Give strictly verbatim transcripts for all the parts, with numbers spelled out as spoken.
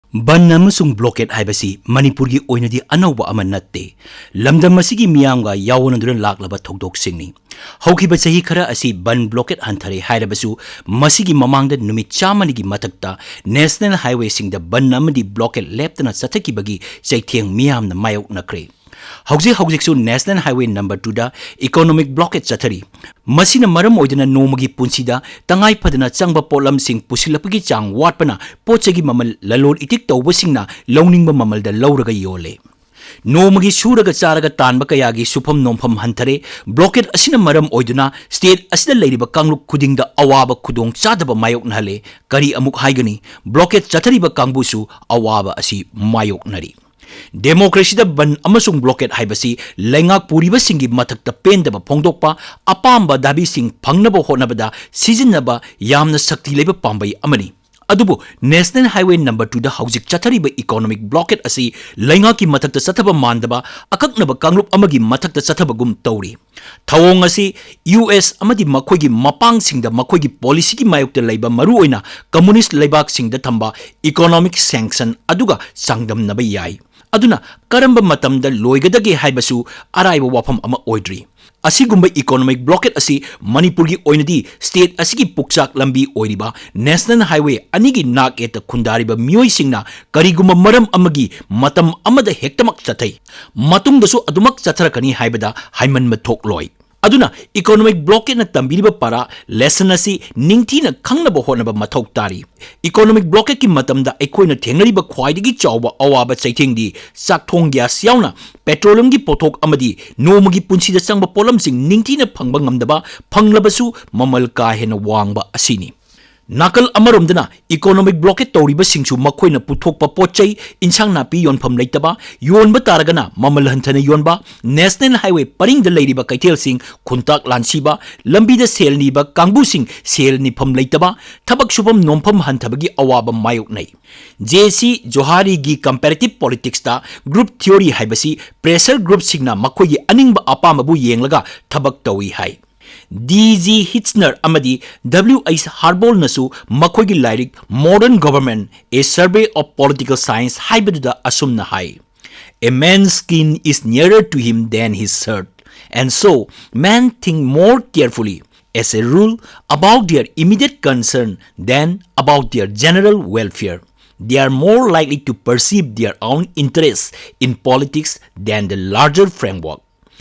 ꯕꯟ ꯑꯃꯁꯨꯡ ꯕ꯭ꯂꯣꯀꯦꯠ ꯍꯥꯏꯕꯁꯤ ꯃꯅꯤꯄꯨꯔꯒꯤ ꯑꯣꯏꯅꯗꯤ ꯑꯅꯧꯕ ꯑꯃ ꯅꯠꯇꯦ꯫ ꯂꯝꯗꯝ ꯑꯁꯤꯒꯤ ꯃꯤꯌꯥꯝꯒ ꯌꯥꯑꯣꯅꯗꯨꯅ ꯂꯥꯛꯂꯕ ꯊꯧꯗꯣꯛꯁꯤꯡꯅꯤ꯫ ꯍꯧꯈꯤꯕ ꯆꯍꯤ ꯈꯔ ꯑꯁꯤ ꯕꯟ ꯕ꯭ꯂꯣꯀꯦꯠ ꯍꯟꯊꯔꯦ ꯍꯥꯏꯔꯕꯁꯨ, ꯃꯁꯤꯒꯤ ꯃꯃꯥꯡꯗ ꯅꯨꯃꯤꯠ ꯆꯥꯝꯃꯅꯤꯒꯤ ꯃꯊꯛꯇ ꯅꯦꯁꯅꯦꯜ ꯍꯥꯏꯋꯦꯁꯤꯡꯗ ꯕꯟ ꯑꯃꯗꯤ ꯕ꯭ꯂꯣꯀꯦꯠ ꯂꯦꯞꯇꯅ ꯆꯠꯊꯈꯤꯕꯒꯤ ꯆꯩꯊꯦꯡ ꯃꯤꯌꯥꯝꯅ ꯃꯥꯌꯣꯛꯅꯈ꯭ꯔꯦ꯫ ꯍꯧꯖꯤꯛ ꯍꯧꯖꯤꯛꯁꯨ ꯅꯦꯁꯅꯦꯜ ꯍꯥꯏꯋꯦ ꯅꯝꯕꯔ ꯇꯨꯗ ꯏꯀꯣꯅꯣꯃꯤꯛ ꯕ꯭ꯂꯣꯀꯦꯠ ꯆꯠꯊꯔꯤ꯫ ꯃꯁꯤꯅ ꯃꯔꯝ ꯑꯣꯏꯗꯨꯅ ꯅꯣꯡꯃꯒꯤ ꯄꯨꯟꯁꯤꯗ ꯇꯉꯥꯏ ꯐꯗꯅ ꯆꯪꯕ ꯄꯣꯠꯂꯝꯁꯤꯡ ꯄꯨꯁꯤꯜꯂꯛꯄꯒꯤ ꯆꯥꯡ ꯋꯥꯠꯄꯅ ꯄꯣꯠ ꯆꯩꯒꯤ ꯃꯃꯜ ꯂꯂꯣꯟ ꯏꯇꯤꯛ ꯇꯧꯕꯁꯤꯡꯅ ꯂꯧꯅꯤꯡꯕ ꯃꯃꯜꯗ ꯂꯧꯔꯒ ꯌꯣꯜꯂꯦ꯫ ꯅꯣꯡꯃꯒꯤ ꯁꯨꯔꯒ ꯆꯥꯔꯒ ꯇꯥꯟꯕ ꯀꯌꯥꯒꯤ ꯁꯨꯐꯝ ꯅꯣꯝꯐꯝ ꯍꯟꯊꯔꯦ꯫ ꯕ꯭ꯂꯣꯀꯦꯠ ꯑꯁꯤꯅ ꯃꯔꯝ ꯑꯣꯏꯗꯨꯅ ꯁ꯭ꯇꯦꯠ ꯑꯁꯤꯗ ꯂꯩꯔꯤꯕ ꯀꯥꯡꯂꯨꯞ ꯈꯨꯗꯤꯡꯗ ꯑꯋꯥꯕ ꯈꯨꯗꯣꯡ ꯆꯥꯗꯕ ꯃꯥꯌꯣꯛꯅꯍꯜꯂꯦ꯫ ꯀꯔꯤ ꯑꯃꯨꯛ ꯍꯥꯏꯒꯅꯤ? ꯕ꯭ꯂꯣꯀꯦꯠ ꯆꯠꯊꯔꯤꯕ ꯀꯥꯡꯕꯨꯁꯨ ꯑꯋꯥꯕ ꯑꯁꯤ ꯃꯥꯌꯣꯛꯅꯔꯤ꯫ ꯗꯦꯃꯣꯀ꯭ꯔꯦꯁꯤꯗ ꯕꯟ ꯑꯃꯁꯨꯡ ꯕ꯭ꯂꯣꯀꯦꯠ ꯍꯥꯏꯕꯁꯤ ꯂꯩꯉꯥꯛ ꯄꯨꯔꯤꯕꯁꯤꯡꯒꯤ ꯃꯊꯛꯇ ꯄꯦꯟꯗꯕ ꯐꯣꯡꯗꯣꯛꯄ, ꯑꯄꯥꯝꯕ ꯗꯥꯕꯤꯁꯤꯡ ꯐꯪꯅꯕ ꯍꯣꯠꯅꯕꯗ ꯁꯤꯖꯤꯟꯅꯕ ꯌꯥꯝꯅ ꯁꯛꯇꯤ ꯂꯩꯕ ꯄꯥꯝꯕꯩ ꯑꯃꯅꯤ꯫ ꯑꯗꯨꯕꯨ ꯅꯦꯁꯅꯦꯜ ꯍꯥꯏꯋꯦ ꯅꯝꯕꯔ ꯇꯨꯗ ꯍꯧꯖꯤꯛ ꯆꯠꯊꯔꯤꯕ ꯏꯀꯣꯅꯣꯃꯤꯛ ꯕ꯭ꯂꯣꯀꯦꯠ ꯑꯁꯤ ꯂꯩꯉꯥꯛꯀꯤ ꯃꯊꯛꯇ ꯆꯠꯊꯕ ꯃꯥꯟꯗꯕ ꯑꯀꯛꯅꯕ ꯀꯥꯡꯂꯨꯞ ꯑꯃꯒꯤ ꯃꯊꯛꯇ ꯆꯠꯊꯕꯒꯨꯝ ꯇꯧꯔꯤ꯫ ꯊꯧꯑꯣꯡ ꯑꯁꯤ ꯌꯨ ꯑꯦꯁ ꯑꯃꯗꯤ ꯃꯈꯣꯏꯒꯤ ꯃꯄꯥꯡꯁꯤꯡꯗ ꯃꯈꯣꯏꯒꯤ ꯄꯣꯂꯤꯁꯤꯒꯤ ꯃꯥꯌꯣꯛꯇ ꯂꯩꯕ ꯃꯔꯨꯑꯣꯏꯅ ꯀꯝꯃꯨꯅꯤꯁ꯭ꯠ ꯂꯩꯕꯥꯛꯁꯤꯡꯗ ꯊꯝꯕ ꯏꯀꯣꯅꯣꯃꯤꯛ ꯁꯦꯡꯁꯟ ꯑꯗꯨꯒ ꯆꯥꯡꯗꯝꯅꯕ ꯌꯥꯏ꯫ ꯑꯗꯨꯅ ꯀꯔꯝꯕ ꯃꯇꯝꯗ ꯂꯣꯏꯒꯗꯒꯦ ꯍꯥꯏꯕꯁꯨ ꯑꯔꯥꯏꯕ ꯋꯥꯐꯝ ꯑꯃ ꯑꯣꯏꯗ꯭ꯔꯤ꯫ ꯑꯁꯤꯒꯨꯝꯕ ꯏꯀꯣꯅꯣꯃꯤꯛ ꯕ꯭ꯂꯣꯀꯦꯠ ꯑꯁꯤ ꯃꯅꯤꯄꯨꯔꯒꯤ ꯑꯣꯏꯅꯗꯤ ꯁ꯭ꯇꯦꯠ ꯑꯁꯤꯒꯤ ꯄꯨꯛꯆꯥꯛ ꯂꯝꯕꯤ ꯑꯣꯏꯔꯤꯕ ꯅꯦꯁꯅꯦꯜ ꯍꯥꯏꯋꯦ ꯑꯅꯤꯒꯤ ꯅꯥꯛ ꯌꯦꯠꯇ ꯈꯨꯟꯗꯥꯔꯤꯕ ꯃꯤꯑꯣꯏꯁꯤꯡꯅ ꯀꯔꯤꯒꯨꯝꯕ ꯃꯔꯝ ꯑꯃꯒꯤ ꯃꯇꯝ ꯑꯃꯗ ꯍꯦꯛꯇꯃꯛ ꯆꯠꯊꯩ꯫ ꯃꯇꯨꯡꯗꯁꯨ ꯑꯗꯨꯃꯛ ꯆꯠꯊꯔꯛꯀꯅꯤ ꯍꯥꯏꯕꯗ ꯍꯥꯏꯃꯟꯕ ꯊꯣꯛꯂꯣꯏ꯫ ꯑꯗꯨꯅ ꯏꯀꯣꯅꯣꯃꯤꯛ ꯕ꯭ꯂꯣꯀꯦꯠꯅ ꯇꯝꯕꯤꯔꯤꯕ ꯄꯔꯥ ꯂꯦꯁꯟ ꯑꯁꯤ ꯅꯤꯡꯊꯤꯅ ꯈꯪꯅꯕ ꯍꯣꯠꯅꯕ ꯃꯊꯧ ꯇꯥꯔꯤ꯫ ꯏꯀꯣꯅꯣꯃꯤꯛ ꯕ꯭ꯂꯣꯀꯦꯠꯀꯤ ꯃꯇꯝꯗ ꯑꯩꯈꯣꯏꯅ ꯊꯦꯡꯅꯔꯤꯕ ꯈ꯭ꯋꯥꯏꯗꯒꯤ ꯆꯥꯎꯕ ꯑꯋꯥꯕ ꯆꯩꯊꯦꯡꯗꯤ ꯆꯥꯛꯊꯣꯡ ꯒ꯭ꯌꯥꯁ ꯌꯥꯎꯅ ꯄꯦꯇ꯭ꯔꯣꯂꯤꯌꯝꯒꯤ ꯄꯣꯠꯊꯣꯛ ꯑꯃꯗꯤ ꯅꯣꯡꯃꯒꯤ ꯄꯨꯟꯁꯤꯗ ꯆꯪꯕ ꯄꯣꯠꯂꯝꯁꯤꯡ ꯅꯤꯡꯊꯤꯅ ꯐꯪꯕ ꯉꯝꯗꯕ, ꯐꯪꯂꯕꯁꯨ ꯃꯃꯜ ꯀꯥ ꯍꯦꯟꯅ ꯋꯥꯡꯕ ꯑꯁꯤꯅꯤ꯫ ꯅꯥꯀꯜ ꯑꯃꯔꯣꯝꯗꯅ ꯏꯀꯣꯅꯣꯃꯤꯛ ꯕ꯭ꯂꯣꯀꯦꯠ ꯇꯧꯔꯤꯕꯁꯤꯡꯁꯨ ꯃꯈꯣꯏꯅ ꯄꯨꯊꯣꯛꯄ ꯄꯣꯠ ꯆꯩ, ꯏꯟꯁꯥꯡ ꯅꯥꯄꯤ ꯌꯣꯟꯐꯝ ꯂꯩꯇꯕ, ꯌꯣꯟꯕ ꯇꯥꯔꯒꯅ ꯃꯃꯜ ꯍꯟꯊꯅ ꯌꯣꯟꯕ, ꯅꯦꯁꯅꯦꯜ ꯍꯥꯏꯋꯦ ꯄꯔꯤꯡꯗ ꯂꯩꯔꯤꯕ ꯀꯩꯊꯦꯜꯁꯤꯡ ꯈꯨꯟꯇꯥꯛ ꯂꯥꯟꯁꯤꯕ, ꯂꯝꯕꯤꯗ ꯁꯦꯜ ꯅꯤꯕ ꯀꯥꯡꯕꯨꯁꯤꯡ ꯁꯦꯜ ꯅꯤꯐꯝ ꯂꯩꯇꯕ, ꯊꯕꯛ ꯁꯨꯐꯝ ꯅꯣꯝꯐꯝ ꯍꯟꯊꯕꯒꯤ ꯑꯋꯥꯕ ꯃꯥꯌꯣꯛꯅꯩ꯫ ꯖꯦ ꯁꯤ ꯖꯣꯍꯥꯔꯤꯒꯤ ꯀꯝꯄꯦꯔꯦꯇꯤꯚ ꯄꯣꯂꯤꯇꯤꯛꯁꯇ ꯒ꯭ꯔꯨꯞ ꯊꯤꯑꯣꯔꯤ ꯍꯥꯏꯕꯁꯤ ꯄ꯭ꯔꯦꯁꯔ ꯒ꯭ꯔꯨꯞꯁꯤꯡꯅ ꯃꯈꯣꯏꯒꯤ ꯑꯅꯤꯡꯕ ꯑꯄꯥꯝꯕꯕꯨ ꯌꯦꯡꯂꯒ ꯊꯕꯛ ꯇꯧꯏ ꯍꯥꯏ꯫ ꯗꯤ ꯖꯤ ꯍꯤꯠꯆꯅꯔ ꯑꯃꯗꯤ ꯗꯕ꯭ꯂꯤꯎ ꯑꯩꯆ ꯍꯥꯔꯕꯣꯜꯅꯁꯨ ꯃꯈꯣꯏꯒꯤ ꯂꯥꯏꯔꯤꯛ Modern Government: A Survey of Political Science ꯍꯥꯏꯕꯗꯨꯗ ꯑꯁꯨꯝꯅ ꯍꯥꯏ, "A man's skin is nearer to him than his shirt, and so men think more carefully, as a rule, about their immediate concern than about their general welfare. They are more likely to perceive their own interests in politics than the larger framework."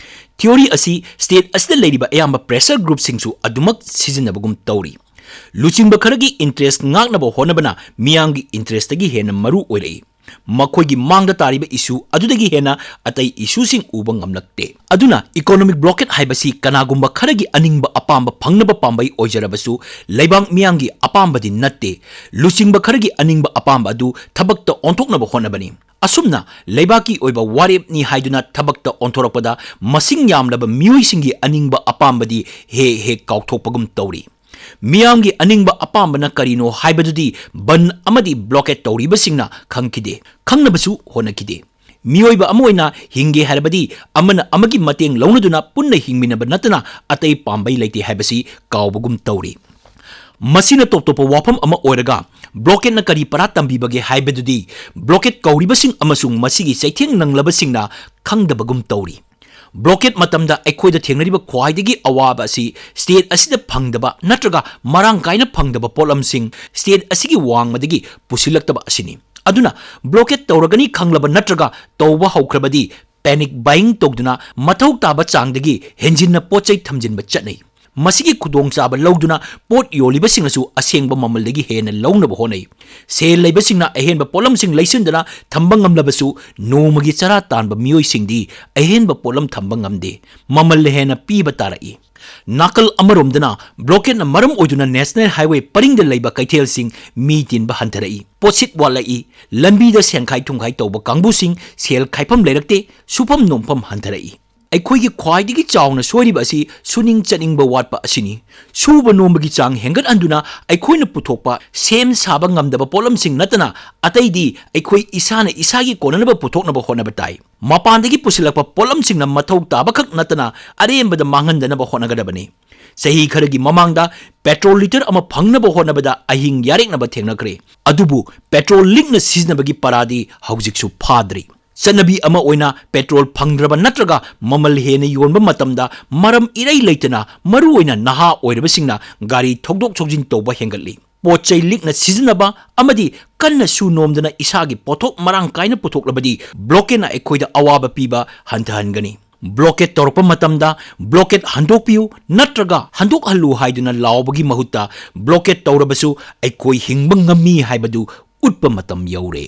Theory ꯑꯁꯤ state ꯑꯁꯤꯗ ꯂꯩꯔꯤꯕ ꯑꯌꯥꯝꯕ pressure groupꯁꯤꯡꯁꯨ ꯑꯗꯨꯃꯛ ꯁꯤꯖꯤꯟꯅꯕꯒꯨꯝ ꯇꯧꯔꯤ꯫ ꯂꯨꯆꯤꯡꯕ ꯈꯔꯒꯤ interest ꯉꯥꯛꯅꯕ ꯍꯣꯠꯅꯕꯅ ꯃꯤꯌꯥꯝꯒꯤ interestꯇꯒꯤ ꯍꯦꯟꯅ ꯃꯔꯨ ꯑꯣꯏꯔꯛꯏ꯫ ꯃꯈꯣꯏꯒꯤ ꯃꯥꯡꯗ ꯇꯥꯔꯤꯕ issue ꯑꯗꯨꯗꯒꯤ ꯍꯦꯟꯅ ꯑꯇꯩ issueꯁꯤꯡ ꯎꯕ ꯉꯝꯂꯛꯇꯦ꯫ ꯑꯗꯨꯅ economic blockade ꯍꯥꯏꯕꯁꯤ ꯀꯅꯥꯒꯨꯝꯕ ꯈꯔꯒꯤ ꯑꯅꯤꯡꯕ ꯑꯄꯥꯝꯕ ꯐꯪꯅꯕ ꯄꯥꯝꯕꯩ ꯑꯣꯏꯖꯔꯕꯁꯨ ꯂꯩꯕꯥꯛ ꯃꯤꯌꯥꯝꯒꯤ ꯑꯄꯥꯝꯕꯗꯤ ꯅꯠꯇꯦ꯫ ꯂꯨꯆꯤꯡꯕ ꯈꯔꯒꯤ ꯑꯅꯤꯡꯕ ꯑꯄꯥꯝꯕ ꯑꯗꯨ ꯊꯕꯛꯇ ꯑꯣꯟꯊꯣꯛꯅꯕ ꯍꯣꯠꯅꯕꯅꯤ꯫ ꯑꯁꯨꯝꯅ ꯂꯩꯕꯥꯛꯀꯤ ꯑꯣꯏꯕ ꯋꯥꯔꯦꯞꯅꯤ ꯍꯥꯏꯗꯨꯅ ꯊꯕꯛꯇ ꯑꯣꯟꯊꯣꯔꯛꯄꯗ ꯃꯁꯤꯡ ꯌꯥꯝꯂꯕ ꯃꯤꯑꯣꯏꯁꯤꯡꯒꯤ ꯑꯅꯤꯡꯕ ꯑꯄꯥꯝꯕꯗꯤ ꯍꯦꯛ ꯍꯦꯛ ꯀꯥꯎꯊꯣꯛꯄꯒꯨꯝ ꯇꯧꯔꯤ꯫ ꯃꯤꯌꯥꯝꯒꯤ ꯑꯅꯤꯡꯕ ꯑꯄꯥꯝꯕꯅ ꯀꯔꯤꯅꯣ ꯍꯥꯏꯕꯗꯨꯗꯤ ꯕꯟ ꯑꯃꯗꯤ blockade ꯇꯧꯔꯤꯕꯁꯤꯡꯅ ꯈꯪꯈꯤꯗꯦ, ꯈꯪꯅꯕꯁꯨ ꯍꯣꯠꯅꯈꯤꯗꯦ꯫ ꯃꯤꯑꯣꯏꯕ ꯑꯃ ꯑꯣꯏꯅ ꯍꯤꯡꯒꯦ ꯍꯥꯏꯔꯕꯗꯤ ꯑꯃꯅ ꯑꯃꯒꯤ ꯃꯇꯦꯡ ꯂꯧꯅꯗꯨꯅ ꯄꯨꯟꯅ ꯍꯤꯡꯃꯤꯟꯅꯕ ꯅꯠꯇꯅ ꯑꯇꯩ ꯄꯥꯝꯕꯩ ꯂꯩꯇꯦ ꯍꯥꯏꯕꯁꯤ ꯀꯥꯎꯕꯒꯨꯝ ꯇꯧꯔꯤ꯫ ꯃꯁꯤꯅ ꯇꯣꯞ ꯇꯣꯞꯄ ꯋꯥꯐꯝ ꯑꯃ ꯑꯣꯏꯔꯒ, blockadeꯅ ꯀꯔꯤ ꯄꯔꯥ ꯇꯝꯕꯤꯕꯒꯦ ꯍꯥꯏꯕꯗꯨꯗꯤ blockade ꯀꯧꯔꯤꯕꯁꯤꯡ ꯑꯃꯁꯨꯡ ꯃꯁꯤꯒꯤ ꯆꯩꯊꯦꯡ ꯅꯪꯂꯕꯁꯤꯡꯅ ꯈꯪꯗꯕꯒꯨꯝ ꯇꯧꯔꯤ꯫ Blockade ꯃꯇꯝꯗ ꯑꯩꯈꯣꯏꯗ ꯊꯦꯡꯅꯔꯤꯕ ꯈ꯭ꯋꯥꯏꯗꯒꯤ ꯑꯋꯥꯕ ꯑꯁꯤ state ꯑꯁꯤꯗ ꯐꯪꯗꯕ ꯅꯠꯇ꯭ꯔꯒ ꯃꯔꯥꯡ ꯀꯥꯏꯅ ꯐꯪꯗꯕ ꯄꯣꯠꯂꯝꯁꯤꯡ state ꯑꯁꯤꯒꯤ ꯋꯥꯡꯃꯗꯒꯤ ꯄꯨꯁꯤꯜꯂꯛꯇꯕ ꯑꯁꯤꯅꯤ꯫ ꯑꯗꯨꯅ blockade ꯇꯧꯔꯒꯅꯤ ꯈꯪꯂꯕ ꯅꯠꯇ꯭ꯔꯒ ꯇꯧꯕ ꯍꯧꯈ꯭ꯔꯕꯗꯤ panic buying ꯇꯧꯗꯨꯅ ꯃꯊꯧ ꯇꯥꯕ ꯆꯥꯡꯗꯒꯤ ꯍꯦꯟꯖꯤꯟꯅ ꯄꯣꯠ ꯆꯩ ꯊꯝꯖꯤꯟꯕ ꯆꯠꯅꯩ꯫ ꯃꯁꯤꯒꯤ ꯈꯨꯗꯣꯡꯆꯥꯕ ꯂꯧꯗꯨꯅ ꯄꯣꯠ ꯌꯣꯜꯂꯤꯕꯁꯤꯡꯅꯁꯨ ꯑꯁꯦꯡꯕ ꯃꯃꯜꯗꯒꯤ ꯍꯦꯟꯅ ꯂꯧꯅꯕ ꯍꯣꯠꯅꯩ꯫ ꯁꯦꯜ ꯂꯩꯕꯁꯤꯡꯅ ꯑꯍꯦꯟꯕ ꯄꯣꯠꯂꯝꯁꯤꯡ ꯂꯩꯁꯤꯟꯗꯨꯅ ꯊꯝꯕ ꯉꯝꯂꯕꯁꯨ, ꯅꯣꯡꯃꯒꯤ ꯆꯔꯥ ꯇꯥꯟꯕ ꯃꯤꯑꯣꯏꯁꯤꯡꯗꯤ ꯑꯍꯦꯟꯕ ꯄꯣꯠꯂꯝ ꯊꯝꯕ ꯉꯝꯗꯦ, ꯃꯃꯜ ꯍꯦꯟꯅ ꯄꯤꯕ ꯇꯥꯔꯛꯏ꯫ ꯅꯥꯀꯜ ꯑꯃꯔꯣꯝꯗꯅ, blockadeꯅ ꯃꯔꯝ ꯑꯣꯏꯗꯨꯅ national highway ꯄꯔꯤꯡꯗ ꯂꯩꯕ ꯀꯩꯊꯦꯜꯁꯤꯡ ꯃꯤ ꯇꯤꯟꯕ ꯍꯟꯊꯔꯛꯏ, ꯄꯣꯠꯁꯤꯠ ꯋꯥꯠꯂꯛꯏ, ꯂꯝꯕꯤꯗ ꯁꯦꯟꯈꯥꯏ ꯊꯨꯝꯈꯥꯏ ꯇꯧꯕ ꯀꯥꯡꯕꯨꯁꯤꯡ ꯁꯦꯜ ꯈꯥꯏꯐꯝ ꯂꯩꯔꯛꯇꯦ, ꯁꯨꯐꯝ ꯅꯣꯝꯐꯝ ꯍꯟꯊꯔꯛꯏ꯫ ꯑꯩꯈꯣꯏꯒꯤ ꯈ꯭ꯋꯥꯏꯗꯒꯤ ꯆꯥꯎꯅ ꯁꯣꯏꯔꯤꯕ ꯑꯁꯤ ꯁꯨꯅꯤꯡ ꯆꯠꯅꯤꯡꯕ ꯋꯥꯠꯄ ꯑꯁꯤꯅꯤ꯫ ꯁꯨꯕ ꯅꯣꯝꯕꯒꯤ ꯆꯥꯡ ꯍꯦꯟꯒꯠꯍꯟꯗꯨꯅ ꯑꯩꯈꯣꯏꯅ ꯄꯨꯊꯣꯛꯄ ꯁꯦꯝ ꯁꯥꯕ ꯉꯝꯗꯕ ꯄꯣꯠꯂꯝꯁꯤꯡ ꯅꯠꯇꯅ ꯑꯇꯩꯗꯤ ꯑꯩꯈꯣꯏ ꯏꯁꯥꯅ ꯏꯁꯥꯒꯤ ꯀꯣꯟꯅꯅꯕ ꯄꯨꯊꯣꯛꯅꯕ ꯍꯣꯠꯅꯕ ꯇꯥꯏ꯫ ꯃꯄꯥꯟꯗꯒꯤ ꯄꯨꯁꯤꯜꯂꯛꯄ ꯄꯣꯠꯂꯝꯁꯤꯡꯅ ꯃꯊꯧ ꯇꯥꯕꯈꯛ ꯅꯠꯇꯅ ꯑꯔꯦꯝꯕꯗ ꯃꯥꯡꯍꯟꯗꯅꯕ ꯍꯣꯠꯅꯒꯗꯕꯅꯤ꯫ ꯆꯍꯤ ꯈꯔꯒꯤ ꯃꯃꯥꯡꯗ ꯄꯦꯇ꯭ꯔꯣꯜ ꯂꯤꯇꯔ ꯑꯃ ꯐꯪꯅꯕ ꯍꯣꯠꯅꯕꯗ ꯑꯍꯤꯡ ꯌꯥꯔꯦꯛꯅꯕ ꯊꯦꯡꯅꯈ꯭ꯔꯦ꯫ ꯑꯗꯨꯕꯨ ꯄꯦꯇ꯭ꯔꯣꯜ ꯂꯤꯛꯅ ꯁꯤꯖꯤꯟꯅꯕꯒꯤ ꯄꯔꯥꯗꯤ ꯍꯧꯖꯤꯛꯁꯨ ꯐꯥꯗ꯭ꯔꯤ꯫ ꯆꯠꯅꯕꯤ ꯑꯃ ꯑꯣꯏꯅ ꯄꯦꯇ꯭ꯔꯣꯜ ꯐꯪꯗ꯭ꯔꯕ ꯅꯠꯇ꯭ꯔꯒ ꯃꯃꯜ ꯍꯦꯟꯅ ꯌꯣꯟꯕ ꯃꯇꯝꯗ ꯃꯔꯝ ꯏꯔꯩ ꯂꯩꯇꯅ ꯃꯔꯨꯑꯣꯏꯅ ꯅꯍꯥ ꯑꯣꯏꯔꯕꯁꯤꯡꯅ ꯒꯥꯔꯤ ꯊꯧꯗꯣꯛ ꯊꯧꯖꯤꯟ ꯇꯧꯕ ꯍꯦꯟꯒꯠꯂꯤ꯫ ꯄꯣꯠ ꯆꯩ ꯂꯤꯛꯅ ꯁꯤꯖꯤꯟꯅꯕ ꯑꯃꯗꯤ ꯀꯟꯅ ꯁꯨ ꯅꯣꯝꯗꯅ ꯏꯁꯥꯒꯤ ꯄꯣꯠꯊꯣꯛ ꯃꯔꯥꯡ ꯀꯥꯏꯅ ꯄꯨꯊꯣꯛꯂꯕꯗꯤ blockade ꯅ ꯑꯩꯈꯣꯏꯗ ꯑꯋꯥꯕ ꯄꯤꯕ ꯍꯟꯊꯍꯟꯒꯅꯤ꯫ Blockade ꯇꯧꯔꯛꯄ ꯃꯇꯝꯗ blockade ꯍꯟꯗꯣꯛꯄꯤꯌꯨ ꯅꯠꯇ꯭ꯔꯒ ꯍꯟꯗꯣꯛꯍꯜꯂꯨ ꯍꯥꯏꯗꯨꯅ ꯂꯥꯎꯕꯒꯤ ꯃꯍꯨꯠꯇ blockade ꯇꯧꯔꯕꯁꯨ ꯑꯩꯈꯣꯏ ꯍꯤꯡꯕ ꯉꯝꯃꯤ ꯍꯥꯏꯕꯗꯨ ꯎꯠꯄ ꯃꯇꯝ ꯌꯧꯔꯦ꯫